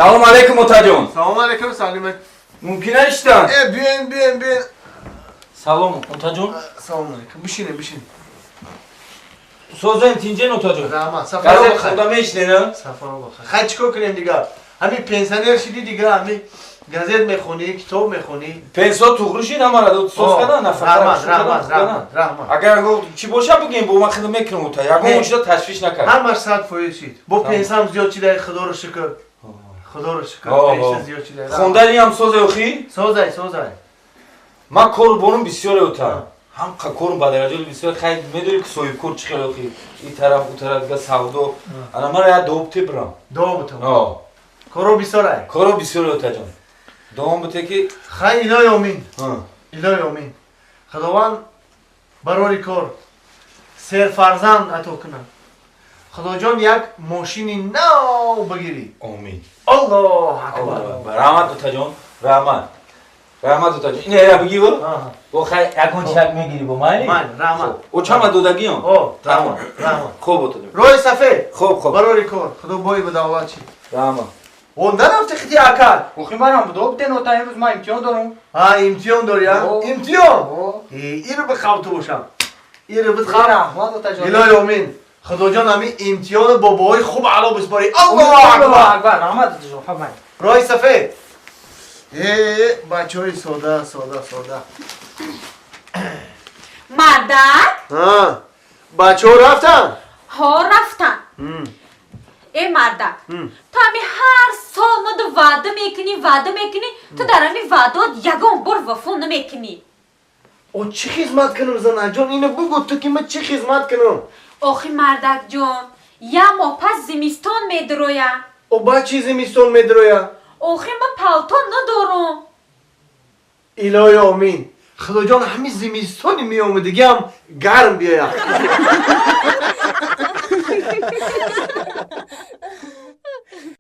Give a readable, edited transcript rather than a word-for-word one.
Салом алейкум, отаҷон. Салом алейкум, Салима. Мумкин аштан? Э, биёин, биёин, биёин. Салом, отаҷон. Салом алейкум. Бишинем, бишинем. Созен, тинҷен, отаҷон? Раҳмат. Сафар Газет бахайр. худа мешнена? Сафар бахайр. Хай, чикор кунем дигар? Ҳамин пенсионер шидӣ дигар, ҳамин газет мехонӣ, китоб мехонӣ. Пенсо туғри шид, ҳамара соз кардан, нафақа. Раҳмат, раҳмат, раҳмат, раҳмат. Агар чӣ боша, бигем, бо ман хидмат мекунам, ота. Ягон Не. чиза ташвиш накард. Ҳамаш 100% шид. Бо пенсам зиёд шида, худоро шукр. Худоро шукр, пенса зиёд шида. Хонданиам созе, охи? Созай, созай. Ман кору борум бисёре, ота. Ҳам корум ба дараҷаи бисёр. Хай, медонӣ, ки соҳибкор чӣ хел, охи, и тараф, у тараф, дига савдо. Ана мара як дуо бите, бирам. Дуо бутам. Коро бисёрай. Коро бисёре, отаҷон. Дуом бите, ки Хай, илоҳи омин. Илоҳи омин. Худованд барори кор, серфарзанд ато кунад. Худоҷон, як мошини нав бигирӣ. Омин. Аллоҳ акбар. Раҳмат, отаҷон, раҳмат, раҳмат, отаҷон. Ин эра бигӣ бо хай, ягон чак мегирӣ, бо майли? Майли, раҳмат. О, чама додагиён? О, раҳмат, раҳмат. Хуб, отаҷон. Роҳи сафед. Хуб. Барори кор, худо бои ба давлат чи. Раҳмат. О, нарафти хити, акар? Охи, манам дуо битен, ота, имрӯз ман имтиҳон дорам. А, имтиҳон дорӣ, а? О. Имтиҳон? О. Иро бихав, ту бошам иро бихав. Раҳмат, отаҷон. Илоҳи омин. Худоҷон, ҳамин имтиҳону бо баҳои хуб аъло бисборӣ. Аллоҳу акбар. Акбар, раҳмат, отаҷон, хоб, май. Роҳи сафед. Э, бачаҳои сода, сода, сода. Мардак. Бачаҳо рафтанд? Ҳо, рафтанд. Э, мардак, ту ҳами ҳар сол маду ваъда мекунӣ, ваъда мекунӣ, ту дар ҳами ваъдаот ягон бор вафо намекунӣ. О, чӣ хизмат кунам, занаҷон? Ино бугӯ ту, ки ман чӣ хизмат кунам? Охи, мардакҷон, як моҳ пас зимистон медироя. О, ба чӣ зимистон медироя? Охи, ман палто надорум. Илоҳи омин. Худоҷон, ҳамин зимистони меомадагиам гарм биёяд.